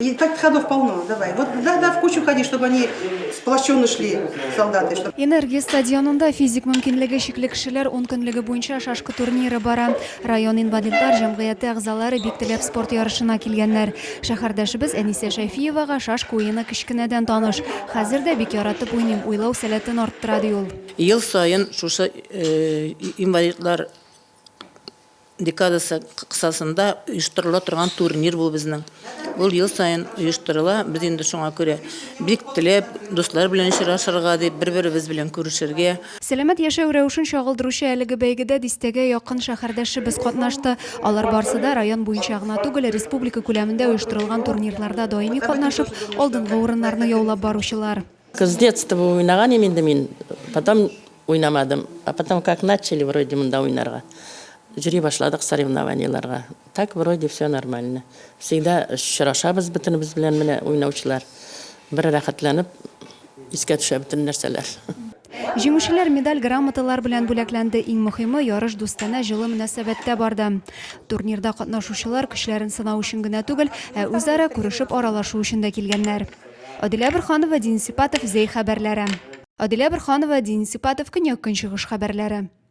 И так ходов полно, давай. Вот да, да, в кучу ходи, чтобы они сплоченно шли, солдаты. Чтобы... Энергия стадионында физик мөмкинлеге чикле кешеләр ункөнлеге буенча шашка турниры бара. Район инвалидлар җәмгыяте әгъзалары бик теләп спорт ярышына килгәннәр. Шәһәрдәшебез Әнисә Шәйфиевага шашка уены кечкенәдән таныш. Хәзер дә бик яратып уйныйм, уйлау сәләтен арттыра, ди ул. Ел саен шушы инвалидлар декадасы кысасында оештырыла торган турнир бу безнең. Ул ел саен оештырыла. Без инде шуңа күрә бик теләп дуслар белән очрашырга дип, бер-беребез белән күрешергә. Сәламәт яшәү рәвешен чагылдыручы әлеге бәйгедә дистәгә якын шәһәрдәшебез катнашты. Алар барсы да район буенча гына түгел, республика күләмендә оештырылган турнирларда даими катнашып, алдынгы урыннарны яулап баручылар. С детства уйнаган идем инде мин, потом уйнамадым. А потом как начали вроде монда уйнарга, йөри башладык соревнованиеларга. Так вроде все нормально. Всегда очрашабыз бөтенебез белән менә уйнаучылар. Бер рәхәтләнеп искә төшә бөтен нәрсәләр. Җиңүчеләр медаль, грамоталар белән бүләкләнде. Иң мөхиме, ярыш дустанә, җылы мөнәсәбәттә барды. Турнирда катнашучылар көчләрен сынау өчен генә түгел, ә үзара күрешеп аралашу өчен дә килгәннәр. Адилә Борһанова, Денис Ипатов, Зәй хәбәрләре. Адилә Борһанова, Денис Ипатов, Көньяк-Көнчыгыш хәбәрләре.